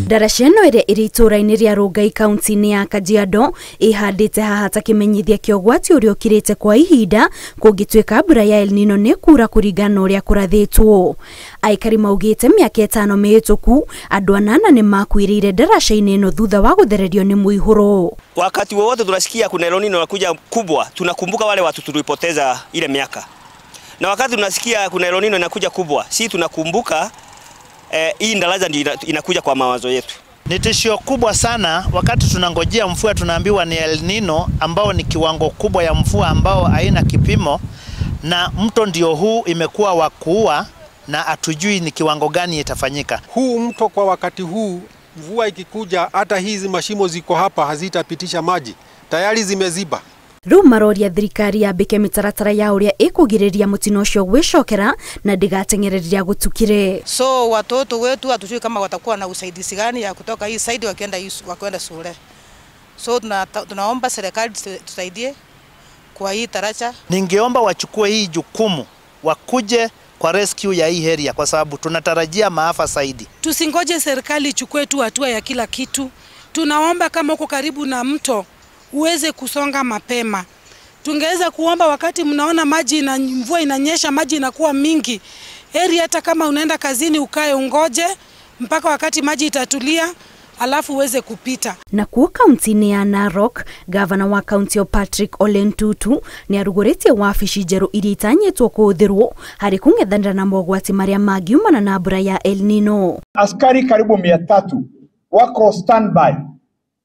Ndaraca ĩno ĩrĩa ĩrĩ itũũra-inĩ rĩa Rongai kaunti-inĩ ya Kajiado ĩhandĩte haha ta kĩmenyithia kĩa ũgwati ũrĩa ũkirĩte kwa ihinda kũngĩtuĩka mbura ya El Nino nĩ kura kũringana na ũrĩa kũrathĩtwo. Aikari maugĩte mĩaka 5 mĩhĩtũku andũ 8 nĩ makuĩrĩire ndaraca-inĩ ĩno thutha wa gũthererio nĩ mũihũro. Wakati wowote tunasikia kuna El Nino inakuja kubwa, tunakumbuka wale watu tulipoteza ile miaka. Na wakati tunasikia kuna El Nino inakuja kubwa, si tunakumbuka hii ndaraja ndio inakuja kwa mawazo yetu. Ni tishio kubwa sana wakati tunangojea mvua tunaambiwa ni El Nino ambao ni kiwango kubwa ya mvua ambao haina kipimo, na mto ndio huu imekuwa wa kuua na hatujui ni kiwango gani itafanyika. Huu mto kwa wakati huu mvua ikikuja hata hizi mashimo ziko hapa hazitapitisha maji, tayari zimeziba. Rĩu maroria thirikari yambĩke mĩtaratara ya ũrĩa ĩkũgirĩrĩria mũtino ũcio gwĩcokera na ndĩgateng'erere gũtukire. So watoto wetu hatujui kama watakuwa na usaidizi gani ya kutoka hii side wakienda shule. So tunaomba serikali tusaidie kwa hii taracha. Ningeomba wachukue hii jukumu wakuje kwa rescue ya hii area kwa sababu tunatarajia maafa zaidi. Tusingoje serikali ichukue tu hatua ya kila kitu. Tunaomba kama uko karibu na mto uweze kusonga mapema. Tungeweza kuomba wakati mnaona maji na mvua inanyesha, maji inakuwa mingi, heri hata kama unaenda kazini ukae ungoje mpaka wakati maji itatulia alafu uweze kupita. Na kuo kaunti-inĩ ya Narok, gavana wa kaunti Patrick Ole Ntutu nĩ arugũrĩtie wabici njerũ iria itanyĩtwo kũhũthĩrwo harĩ kũng'ethanĩra na mogwati marĩa mangiumana na mbura ya El Nino. Askari karibu 300 wako standby.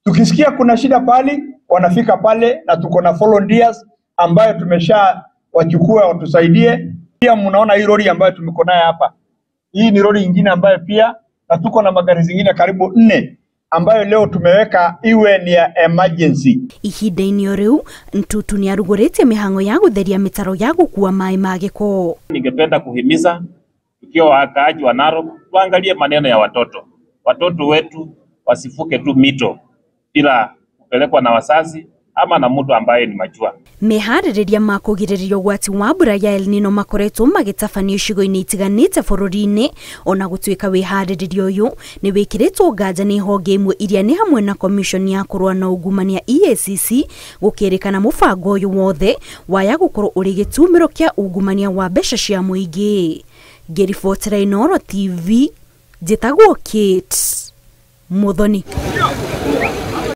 Tukisikia kuna shida pale wanafika pale, na tuko na volunteers ambayo tumesha wachukua watusaidie. Pia mnaona hii lori ambayo tumeko nayo hapa. Hii ni lori nyingine ambayo pia, na tuko na magari zingine karibu 4 ambayo leo tumeweka iwe ni ya emergency. Ihinda-inĩ rĩu Ntutu nĩ arugũrĩtie mĩhang'o ya gũtheria mĩtaro ya gũkua maĩ ma gĩko. Ningependa kuhimiza tukiwa wakaaji wa Narok tuangalie maneno ya watoto. Watoto wetu wasifuke tu mito bila kupelekwa na wazazi ama na mtu ambaye ni majua. Meharĩrĩria ma kũgirĩrĩria ũgwati wa mbura ya El Nino makoretwo magĩtabanio icigo-inĩ itiganĩte bũrũri-inĩ, ona gũtuĩka wĩharĩrĩria ũyũ nĩ wĩkĩrĩtwo nganja nĩ honge imwe iria nĩ hamwe na Commission ya kũrũa na ungumania EACC, gũkĩrĩkana mũbango ũyũ wothe waya gũkorwo ũrĩ gĩtumĩro kĩa ungumania wa mbeca cia mũingĩ. Ngĩribotera Inooro TV, njĩtagwo Kate Muthoni.